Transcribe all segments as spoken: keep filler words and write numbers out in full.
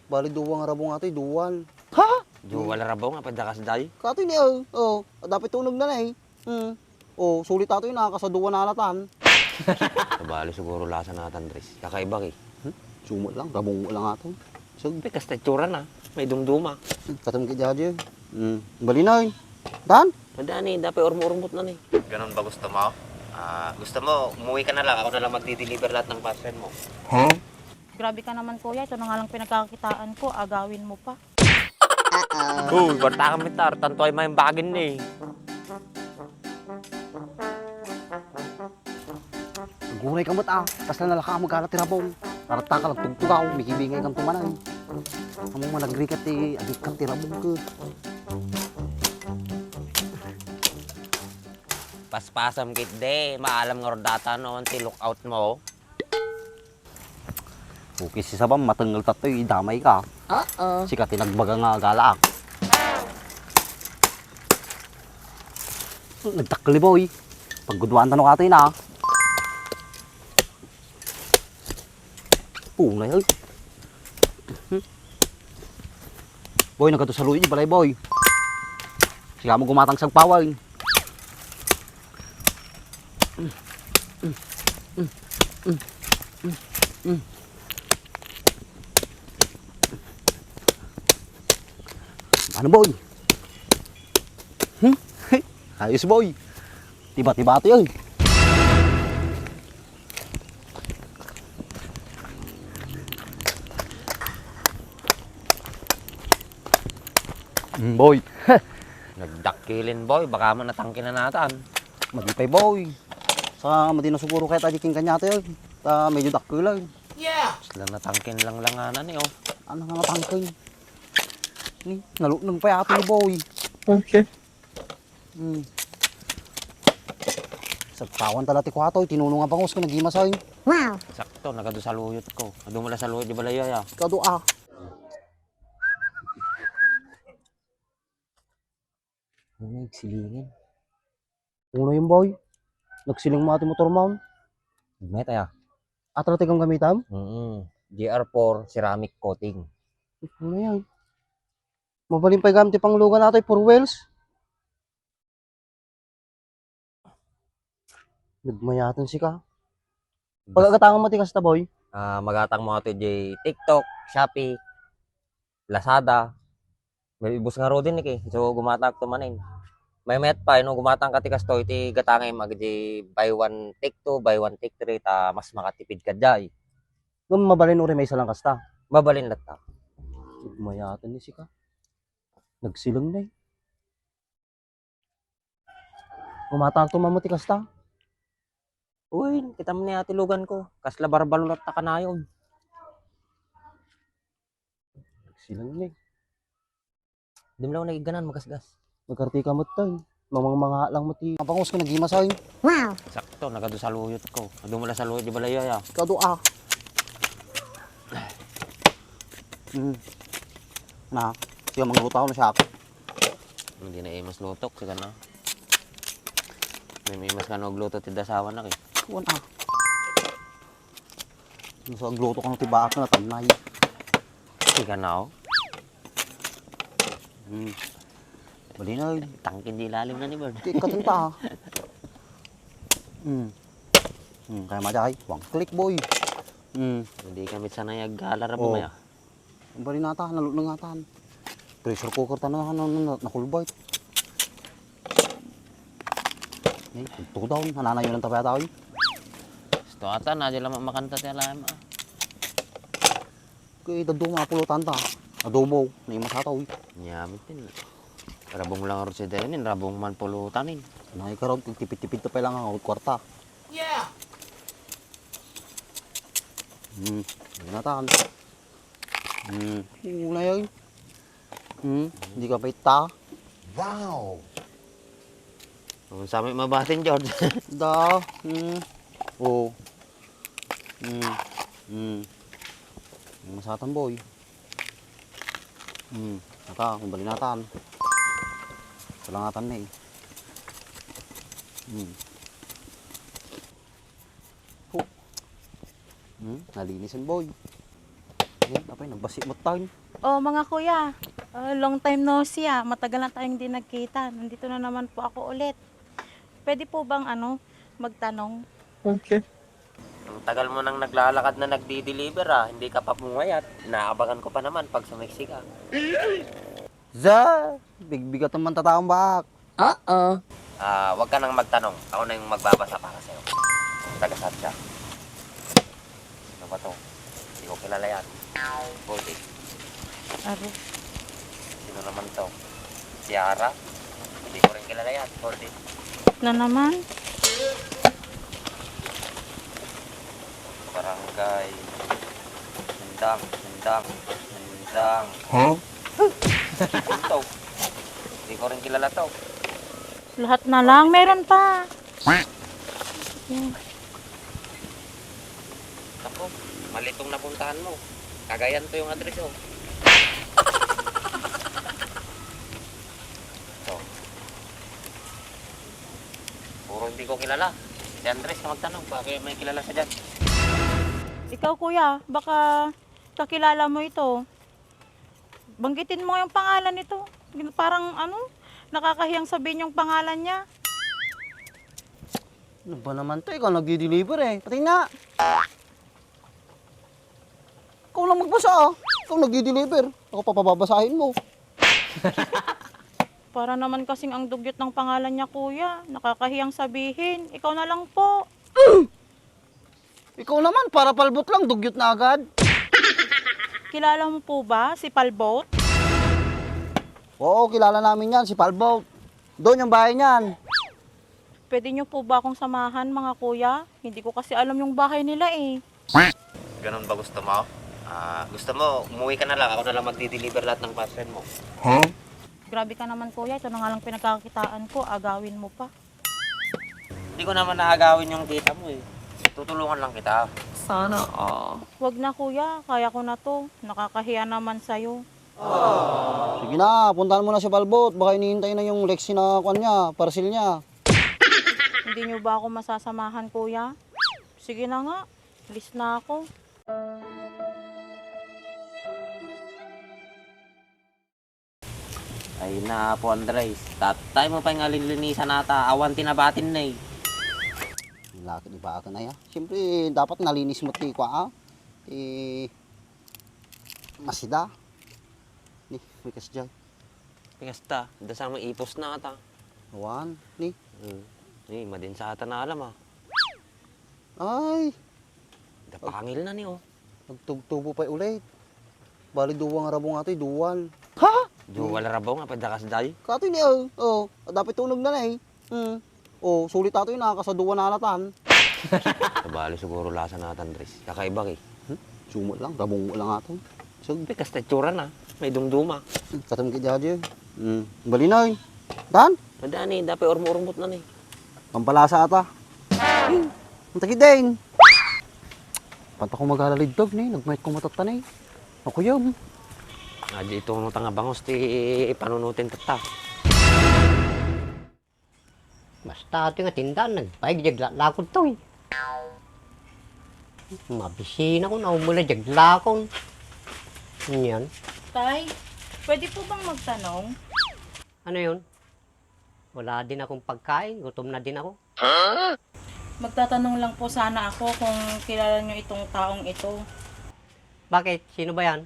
Bali, duwa nga rabong atoy, duwal. Ha? Duwal a rabong, apay dakas, day? Katoy ni, oh, oh, dapat tunogna na, eh. Hmm. Oh, sulit atoy na, kasaduwa na alatan. Bali, siguro lasa natan, Dres. Kakaiba, eh. Hmm? Sumot lang, rabong lang ato. Sag- May kasta itsura na. May dumduma. Hmm, katam ka, Jaja. Hmm. Bali na, eh. Dan? Madani, dapat urmo-urmot na ni. Ganun ba gusto mo? Ah, gusto mo, umuwi ka na lang. Ako na lang magdi-deliver lahat ng parcel mo. Huh? Grabe ka naman, kuya. Ito na nga lang pinagkakakitaan ko. Agawin mo pa. Uy, barta kami, tar. Tanto ay may bagin ni. Aguray ka met, ah. Kasla nalaka mo gala ti rabong. Aratta ka nagtugtugaw, mikibingay kang tumanay. Amo man nagrikat ti, agikkat ti rabong ko. Paspasam ketdi, maalam nga rod data no, ti lookout mo. Okay, si Sabam, matengel tattoy, idamay ka. Oo. Sika ti nagbaga nga galaak. Nagtakkel ni Boy. Paggudwaan tano katoy na. Punay, ay. Boy, nagkatusaluyo di balay, Boy. Siga mo gumatang sagpaway. Ano, Boy? Hmm? Ayos, Boy. Tiba-tiba to yun. Mm, Boy. Nagdakkelin, Boy. Baka man natangkinan natan. Madi pay, Boy. Sa madi na siguro kayat adi king kaniato yun. Ta medyo dakkel lang. Yeah. Sila natangkin lang langanan eh, oh. Ano nga natangkin? Ni, naluknong pay ato ni Boy. Okay. Hmm. Sagpawan tala ti kuato, tinulong a bangus ko nagimasay. Wow! Sakto, nagadu saluyot ko. Adu mo la saluyot di balay, ya. Kadu, ah. Ano yung silingin? Uno yung, Boy. Nagsiling mo ati motor mo. Met, aya. Atletic ang gamitam? Mm. G R four ceramic coating. Ano yan? Mabalin pa'y gamit ti panglugan atoy, four wheels. Nagmayaton sika. Bas- Pagagatangan mo ti kasta, Boy? Ah, magatang mo ato di TikTok, Shopee, Lazada. May ibus nga rodin ni ki. So, gumatak to manin. May met pa, no, gumatang ka ti kastoy, ti gatangay mag di buy one, take two, buy one, take three, ta mas makatipid ka jay. Ngem mabalin uri may isa lang kasta. Mabalin latta. Nagmayaton ni sika. Nagsiling na eh. Umatarto man mo ti kasta. Uy, kita mo ni ati lugan ko. Kasla barbalo latta kanayon. Nagsiling ni. Di mo lang nagigganan, magasgas. Nagkartika mo tayo. Mamang mga lang mo ti. Mapangus ka nagimasay. Wow! Sakto, nagadu saluyot ko. Adu mo la saluyot di balay, ya. Kadu, ah. Hmm. Na, siya mangluto ako na siya. Hindi na imas lutok, siya na. May, may mas ka nagluto ti dasawan na, eh. Kuwan, ah. Nasa agluto ka na ti baak na tanay. Siya na, oh. Hmm. Bali na, eh. Tangkin di lalim na ni Bern. Ti katinta, ah. Hmm. Hmm, kaya madya, ay. One click, boy. Hmm. Hindi kami sanay aggalar, oh. Maya. Ang bari nata, nalunong atan. Pressure cooker ta na, ano, ano, na, nakulbay. Ay, ito daw, nananayo ng tabi ata, oy. Gusto ata, na di lang makanta ti alam, ah. Kaya daduma, pulutan ta. Adobo, na yung masata, oy. Nyamit din. Rabong lang rin si Denin, rabong man pulutan, eh. Nangikaraw, tipid-tipid ta pa lang ang kwarta. Yeah! Hmm, yun na tan. Hmm, una yun. Hmm, hindi ka pa ita. Wow! Ang sa may mabatin, George. Da, hmm. Oh. Hmm. Hmm. Ang masatan, boy. Hmm. Naka, kung balinatan. Salangatan na eh. Hmm. Oh. Hmm, nalinis yan, boy. Ayun, apay, nagbasi mo tayo. Oh, mga kuya, ah, long time no see, ah. Matagal na tayong di nagkita. Nandito na naman po ako ulit. Pwede po bang, ano, magtanong? Okay. Ang tagal mo nang naglalakad na nagdi-deliver, ah. Hindi ka pa pumapayat. Naabangan ko pa naman pag sumeksi ka. Za, bigbigat naman tataong baak. Oo. Ah, wag ka nang magtanong. Ako na yung magbabasa para sa'yo. Taga saan ka? Sino ba to? Hindi ko kilala yan. Goldie. Aro. Sino naman to? Tiara? Hindi ko rin kilala yan. Goldie. Na naman? Barangay. Sendang, Sendang, Sendang. Huh? Sino to? Hindi ko rin kilala to. Lahat na lang, meron pa. Yan. Naku, mali tong napuntahan mo. Cagayan to yung address, oh. Ito. Puro hindi ko kilala. Si Andres ka magtanong, baka may kilala siya dyan. Ikaw, kuya, baka kakilala mo ito. Banggitin mo yung pangalan nito. Parang, ano, nakakahiyang sabihin yung pangalan niya. Ano ba naman to? Ikaw nagdi-deliver eh. Pati nga. Ikaw lang magbasa, ah. Ikaw nagdi-deliver. Ako papababasahin mo. Para naman kasing ang dugyot ng pangalan niya, kuya. Nakakahiyang sabihin. Ikaw na lang po. Ikaw naman, para palbot lang, dugyot na agad. Kilala mo po ba si Palbot? Oo, kilala namin yan, si Palbot. Doon yung bahay niyan. Pwede niyo po ba akong samahan, mga kuya? Hindi ko kasi alam yung bahay nila eh. Ganun ba gusto mo? Ah, gusto mo, umuwi ka na lang. Ako na lang magdi-deliver lahat ng parcel mo. Huh? Grabe ka naman, kuya. Ito na nga lang pinagkakitaan ko. Agawin mo pa. Hindi ko naman aagawin yung kita mo eh. Tutulungan lang kita. Sana all. Wag na, kuya. Kaya ko na to. Nakakahiya naman sa'yo. Sige na, puntahan mo na si Palbot. Baka hinihintay na yung Lexi na kuwan niya, parcel niya. Hindi niyo ba ako masasamahan, kuya? Sige na nga. Alis na ako. Ay na, Apo Andres. Tatay mo pa nga linlinisan ata. Awan ti nabatin na eh. Ang laki ni baka na ya. Siyempre, dapat nalinis mo ti kwa, ah. Ti masida. Ni, may kasdiay. Kasta, da sa may ipos na ata. Awan, ni. Hmm. Ni, madin sa ata na alam, ah. Ay. Da pangil na ni, oh. Nagtugtubo pay ulit. Bali, duwa nga rabong atoy, duwal. Ha? Duwal rabong, apay da kasdiay? Katoy ni, oh. Oh, dapat tunog na na, eh. Hmm. Oh, sulit atoy, nakakasaduwa na alatan. Bali, siguro lasa natan, Dres. Kakaiba, eh. Hmm? Suma lang, rabong lang atoy. Sag- Apay, kasta itsura na. May dumduma. Katam kay Daddy, eh. Hmm. Bali na, eh. Dan? Madani, dapat urmo-urmot na ni. Pampalasa ata. Ang takit din. Panta ko magalaliddog ni, nagmayat ko matatan eh. Ako yun. Adi ito no tanga bangos ti panunutin tatta. Basta ito nga tindahan, nagpaig jaglakod to eh. Mabisina ko, naumula jaglakon. Yan. Tay, pwede po bang magtanong? Ano yun? Wala din akong pagkain, gutom na din ako. Magtatanong lang po sana ako kung kilala niyo itong taong ito. Bakit? Sino ba yan?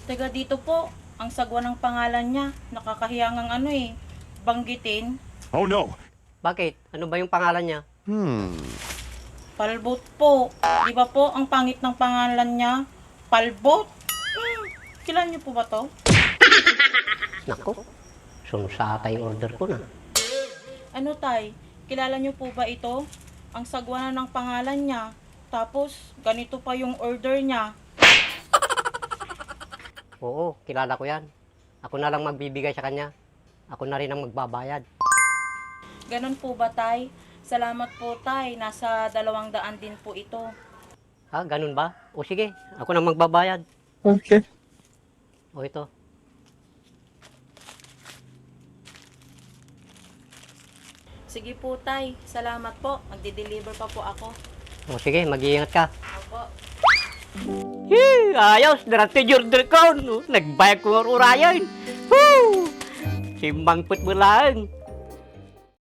Taga dito po, ang sagwa ng pangalan niya. Nakakahiya ngang ano eh, banggitin. Oh no! Bakit? Ano ba yung pangalan niya? Hmm. Palbot po. Di ba po, ang pangit ng pangalan niya? Palbot? Hmm. Kilala niyo po ba to? Nako, sunsa ata yung order ko na. Ano, tay? Kilala niyo po ba ito? Ang sagwa na ng pangalan niya. Tapos, ganito pa yung order niya. Oo, kilala ko yan. Ako na lang magbibigay sa kanya. Ako na rin ang magbabayad. Ganun po ba, tay? Salamat po, tay. Nasa dalawang daan din po ito. Ha, ganun ba? O sige, ako na magbabayad. Okay. O ito. Sige po, tay. Salamat po. Magdi-deliver pa po ako. O sige, mag-iingat ka. Opo. Hi, ayos, dara ti order ko. Nagbayag ko nga urayen. Woo! Simmangpet mo laeng.